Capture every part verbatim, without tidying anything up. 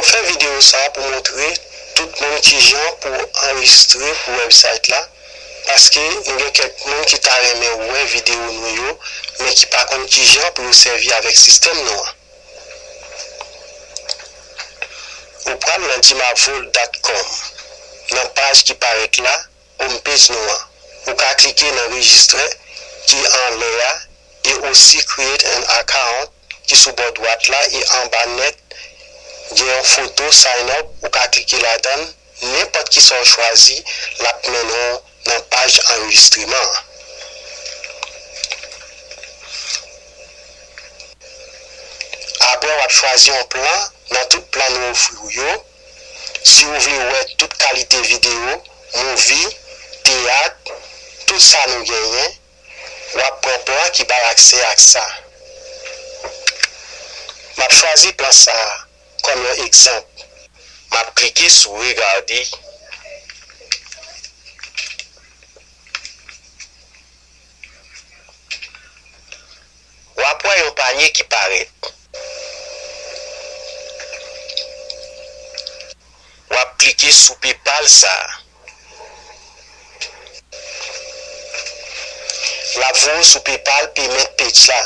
Fè videyo sa a pou montre tout moun kijan pou anrejistre pou website la, paske nou gen kèk moun ki ta renmen wè videyo nou yo, men ki pa konn kijan pou yo sèvi avèk sistèm nou an. Ou pral nan jimavol dot com, nan paj ki parèt la, homepage nou an. Ou ka klike nan rejistre ki anlè a e osi create an account ki sou bò dwat la e anba nèt gen yon foto sign up, ou ka klike ladan l, nenpòt kisa w chwazi l ap mennen w nan paj anrejistreman an. Apre w ap chwazi yon plan nan tout plan nou ofri w yo. Si w vle wè tout kalite videyo, movie, teyat, tout sa nou genyen, w ap pran plan ki bay aksè ak sa. M ap chwazi plan sa a kòm yon egzanp. M ap klike sou regade. W ap wè yon panye ki parèt. W ap klike sou PayPal sa a. L ap voye w sou PayPal payment page la.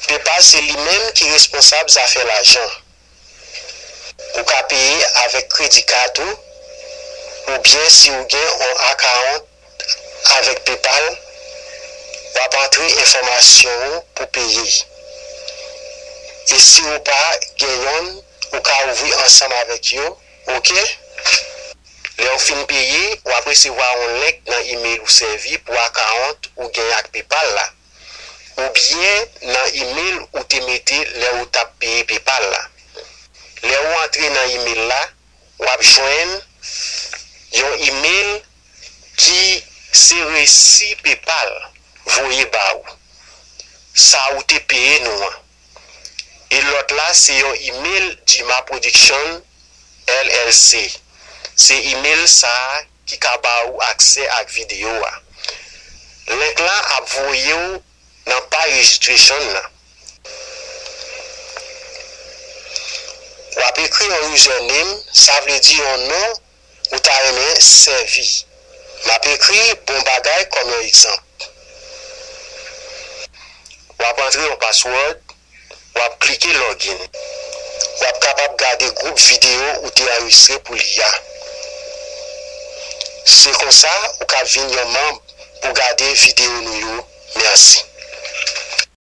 PayPal se li menm ki responsab zafè lajan. Ou ka peye avèk kredi kad ou, oubyen si w gen yon account avèk PayPal, w ap antre enfòmasyon ou pou peye. E si w pa gen yonn, ou ka ouvri ansanm avèk yo, oke? Lè w fin peye, w ap resevwa yon link nan imèl ou sèvi pou account ou gen ak PayPal la, oubyen nan imèl ou te mete lè ou t ap peye PayPal la. Lè ou antre nan imèl la, w ap jwenn yon imèl ki se resi PayPal voye ba ou, sa ou te peye nou an. E lòt la se yon imèl Jima Production L L C. Se imèl sa a ki ka ba ou aksè ak videyo a. Link lan ap voye w nan paj registration nan. W ap ekri yon username, sa vle di yon non ou ta renmen sèvi. M ap ekri Bon Bagay kòm yon egzanp. W ap antre yon password, w ap klike login. W ap kapab gade gwoup videyo ou te anrejistre pou li a. Se konsa ou ka vin yon manm pou gade videyo nou yo. Mèsi.